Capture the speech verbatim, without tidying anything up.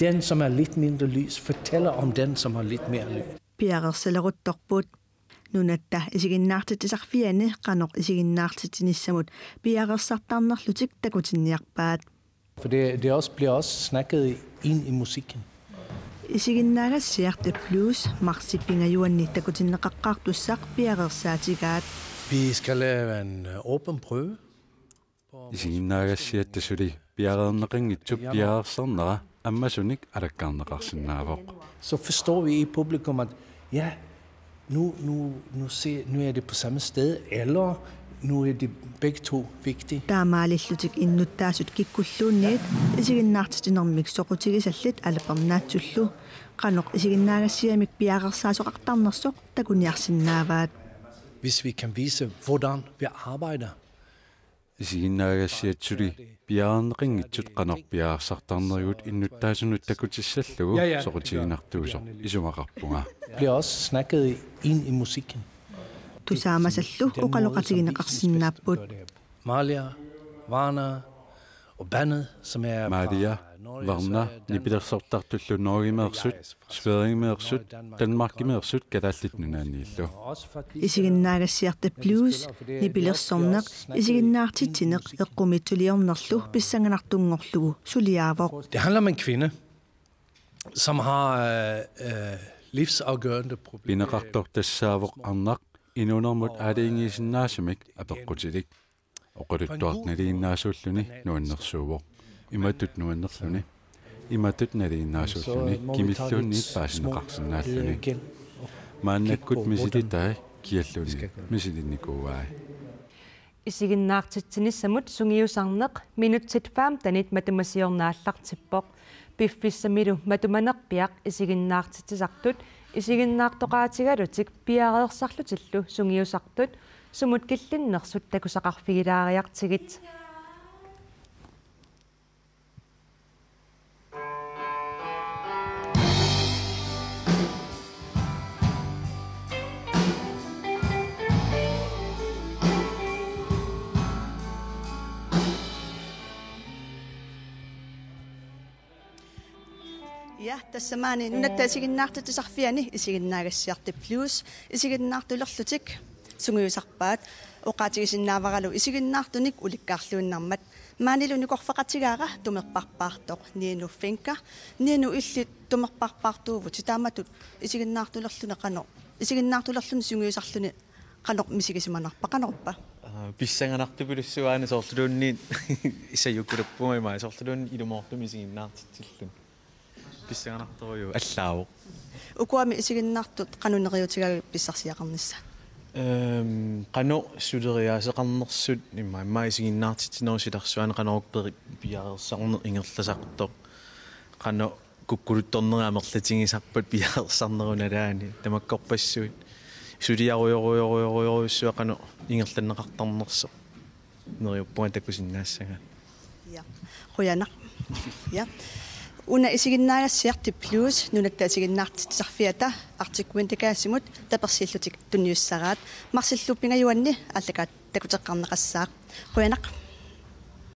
Den, som er lidt mindre lys, fortæller om den, som har lidt mere lys. Piareersaleruttorput. Nunatta isiginnaartitsisarfiani qanoq isiginnaartitsinissamut piareersartarnerlutik takutinniarpaat. For det, det også, bliver også snakket ind i musikken. Isiginnaagassiaq The Blues marsip pingajuanni takutinneqaqqaartussaq piareersaatigaat. Vi skal lave en øh, åben prøve. Isiginnaagassiatta suli piareerneqanngitsup piareersarnera ammasunik alakkarneqarsinnaavoq. Så forstår vi i publikum, at ja, nu, nu, nu, ser, nu er det på samme sted, eller nu er det begge to vigtige. Taamaalillutik innuttaasut kikkulluunniit isiginnaartitsinermik soqutigisallit alapernaatsullu qanoq isiginnaagassiamik piareersaasoqartarnersoq takuniarsinnaavaat. Hvis vi kan vise, hvordan vi arbejder. Isiginnaagassiat suli piareerneqanngitsut qanoq piareersartarnerigut innuttaasunut takutissallugu soqutiginartuusoq isumaqarpunga. Bliver også snakket ind i musikken. Tusaamasallu oqaloqatigineqarsinnaapput. Malia, Varna og bandet, som er fra Malia, Norge, Varna, Sverige, Danmark. Nipilersortartullu Norgemeersut, Sverigemeersut, Danmarkimeersut Kalaallit Nunaanniillu. Isiginnaagassiaq The Blues nipilersorneq isiginnaartitsineq eqqumiitsuliornerlu pissanganartunngorlugu suliaavoq. Det handler om en kvinde, som har øh, øh, livsafgørende problemer. Pineqartoq tassaavoq arnaq inuunermut aalajangiisinnaasumik apeqqutilik. Oqaluttuaq nalinginnaasuulluni nuannersuuvoq. Imatut nuannerluni. Imatut nalinginnaasuulluni kimilluunniit paasinneqarsinnaalluni. Maannakkut misilitai kialluunniit misilinnikuuai. Isiginnaartitsinissamut sungiusarneq minutsit femtenit matuma siorna aallartippoq. Piffissamilu matumanerpiaq isiginnaartitsisartut isiginnaartoqaatigalutik piareersarlutillu sungiusartut sumut killinnersut takusaqarfigilaariartigit. Ja, tassamaani Nunatta Isiginnaartitsisarfiani isiginnaagassiaq The Blues isiginnaartulerlutik sungiusarpaat. Oqaatigisinnaavaralu isiginnaartunik ulikkaarluinnarmat. Maanilu nikorfaqatigaara tumerparpaartoq Nino Fencker. Nino, illit tumerparpaartuuvutit, taamatut isiginnaartulerluni qanoq, isiginnaartulerluni sungiusarluni qanoq misigisimanarpa, qanorpa? Aa, pissanganartupilussuuvoq aana, soorluluunniit sajukulappunga ima, soorluluunniit ilumoortumik isiginnaartitsilluni. Pissanganartorujuuvoq, allaavoq. Ukuami isiginnaartut qanoq neriuutigaavit pissarsiaqarnissat? Ehm, qanoq suleriaaseqarnersut, immaqa, immaqa isiginnaartitsinerup silarsuani qanoq peri-, piareersarneq ingerlasartoq. Qanoq kukkuluttornerit amerlatigisarput piareersarnerup nalaani, tamakkorpassuit. Suliarujorujorujorujussuaq qanoq ingerlanneqartarnersoq. Neriuppunga takusinnaassagaat. Ja. Qujanaq. Ja. Una isiginnaagassiaq The Blues Nunatta Isiginnaartitsisarfiata Arctic Winter Gasimut tapersiillutik tunniussaraat. Marsillu pingajuanni aallakaat takuteqqaarneqassaaq. Qujanaq.